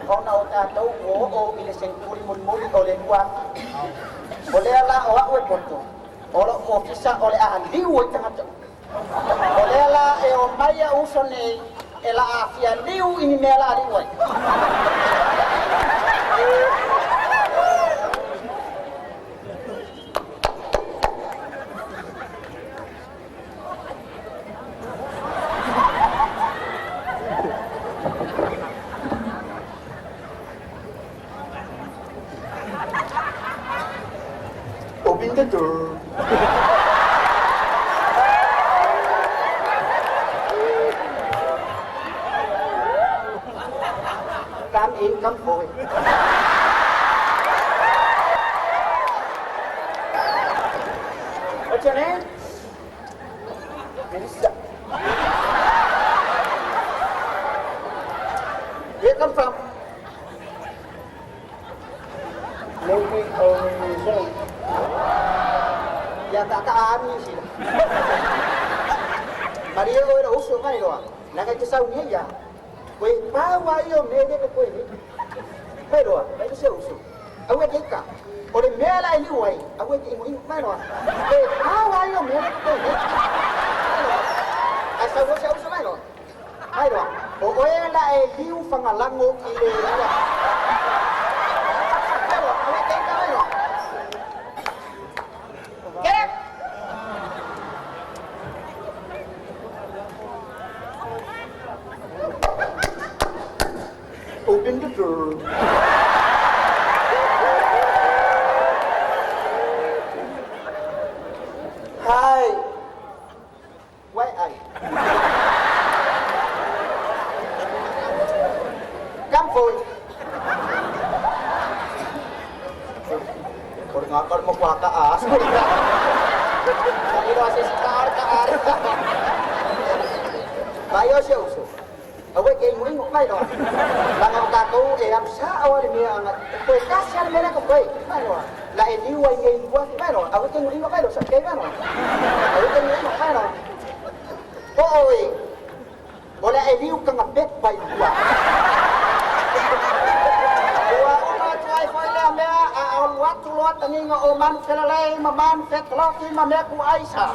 Ona o tatou ua oo i le seneturi mulimuli o le lua. O lea la o au e poto, o lou ofisa o le a liu ai tagata. O lea la e o mai a uso nei e la afia liu i ni mea la liu ai. Open the door. Come in, come forward. What's your name? Melissa. Where you come from? Maybe only so. Ya tak tak ami sila. Maria o era uso mai roa. Nanga te sau ni ya. Koe pāua i o mele ko koe ni. Mai roa, mai se uso. Au e keika. O le mea la e liu ai, au e te ingo ingo mai roa. Koe pāua i o mele ko koe ni. Mai roa. Ai sau se uso mai roa. Mai roa. O oe la e liu whangalango i le ua. Mai roa, au e keika mai roa. Get up! Open the door. Hi. Why I? Come forward. Kau ngakar mo kwa ka as. Ilo ase sikar ka ar. Bayo siya uso. Awe kay mo ingo mai no. Langa o tatou e am sa awa le mea anga. Koe kasi ale mea ko koe. Mai no. La e liu ai ngei lua mai no. Awe kay mo ingo mai no sa kay mai no. Awe kay mo ingo mai no. O oi. O la e liu kanga pet pai lua. Ua uma atu ai foi lea mea a alu atu loa tagiga o manu felalei ma manu fetoloki ma mea ku aisa.